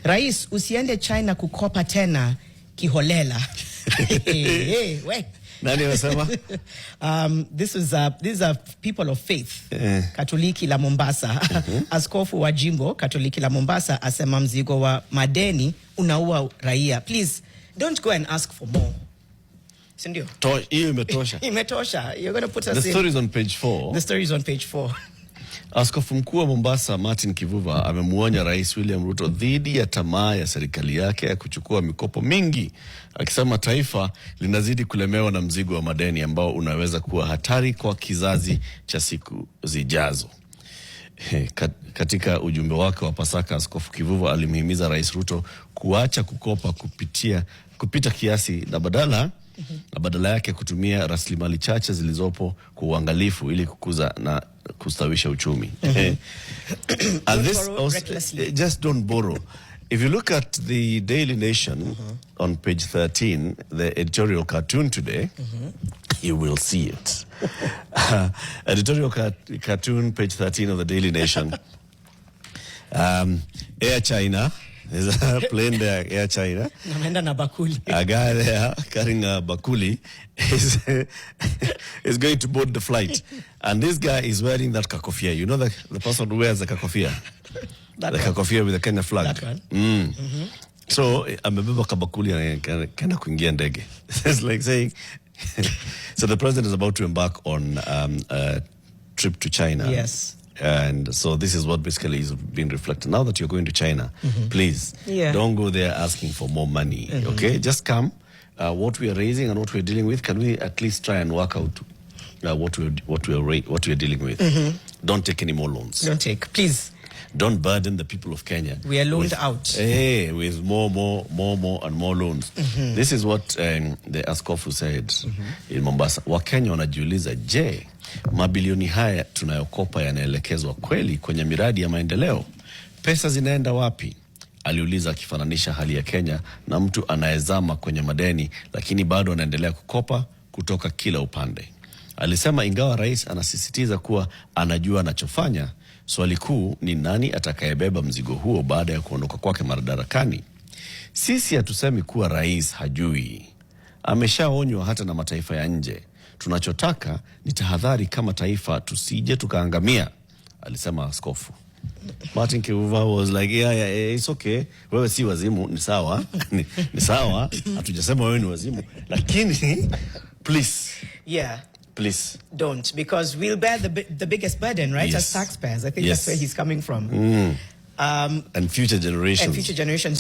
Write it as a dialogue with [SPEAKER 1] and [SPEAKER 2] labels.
[SPEAKER 1] Rais, usiende China kukopa tena kiholela. Hey, we.
[SPEAKER 2] Nani anasema?
[SPEAKER 1] This is these are people of faith.
[SPEAKER 2] Eh.
[SPEAKER 1] Katoliki la Mombasa. Askofu wa jimbo Katoliki la Mombasa asema mzigo wa madeni unaua raia. Please don't go and ask for more. Si ndio?
[SPEAKER 2] Hiyo imetosha.
[SPEAKER 1] Imetosha. You're going to put us
[SPEAKER 2] The
[SPEAKER 1] in.
[SPEAKER 2] Story is on page 4.
[SPEAKER 1] The story is on page 4.
[SPEAKER 2] Askofu mkuu wa Mombasa Martin Kivuva amemwonya Rais William Ruto dhidi ya tamaa ya serikali yake ya kuchukua mikopo mingi, akisema taifa linazidi kulemewa na mzigo wa madeni ambao unaweza kuwa hatari kwa kizazi cha siku zijazo. Katika ujumbe wake wa Pasaka, Askofu Kivuva alimhimiza Rais Ruto kuacha kukopa kupita kiasi na badala yake kutumia rasilimali chache zilizopo kwa uangalifu ili kukuza na kustawisha uchumi. And
[SPEAKER 1] Don't
[SPEAKER 2] this
[SPEAKER 1] borrow
[SPEAKER 2] also,
[SPEAKER 1] recklessly.
[SPEAKER 2] Just don't borrow. If you look at the Daily Nation on page 13, the editorial cartoon today, you will see it. Editorial cartoon, page 13 of the Daily Nation. Air China, there's a plane there, Air China.
[SPEAKER 1] Nameenda na bakuli.
[SPEAKER 2] A guy there carrying a bakuli is going to board the flight. And this guy is wearing that kakofia. You know the person who wears the kakofia?
[SPEAKER 1] That
[SPEAKER 2] The
[SPEAKER 1] one.
[SPEAKER 2] Kakofia with the Kenya flag.
[SPEAKER 1] That one.
[SPEAKER 2] So amebeba kabakuli na kenda kuingia ndege. It's like saying, so the president is about to embark on a trip to China. And so this is what basically is being reflected. Now that you're going to China, please don't go there asking for more money. Okay, just come. What we are raising and what we're dealing with, can we at least try and work out what we are dealing with? Don't take any more loans.
[SPEAKER 1] Don't take. Please.
[SPEAKER 2] Don't burden the people of Kenya.
[SPEAKER 1] We are loaned
[SPEAKER 2] with,
[SPEAKER 1] out.
[SPEAKER 2] With more, more, more, more, and more loans. This is what the askofu said in Mombasa. Wakenya wanajiuliza, je, mabilioni haya tunayokopa yanaelekezwa kweli kwenye miradi ya maendeleo? Pesa zinaenda wapi? Aliuliza akifananisha hali ya Kenya na mtu anayezama kwenye madeni lakini bado anaendelea kukopa kutoka kila upande. Alisema ingawa rais anasisitiza kuwa anajua anachofanya, swali kuu ni nani atakayebeba mzigo huo baada ya kuondoka kwake madarakani. Sisi hatusemi kuwa rais hajui, ameshaonywa hata na mataifa ya nje. Tunachotaka ni tahadhari kama taifa, tusije tukaangamia, alisema askofu. Martin Kivuva was like, Yeah, it's okay. Wewe si wazimu, ni sawa." Ni sawa, hatujasema wewe ni wazimu, lakini please, please.
[SPEAKER 1] Don't, because we'll bear the biggest burden, right?
[SPEAKER 2] Yes.
[SPEAKER 1] As taxpayers. I think that's where he's coming from.
[SPEAKER 2] And future generations.
[SPEAKER 1] And future generations.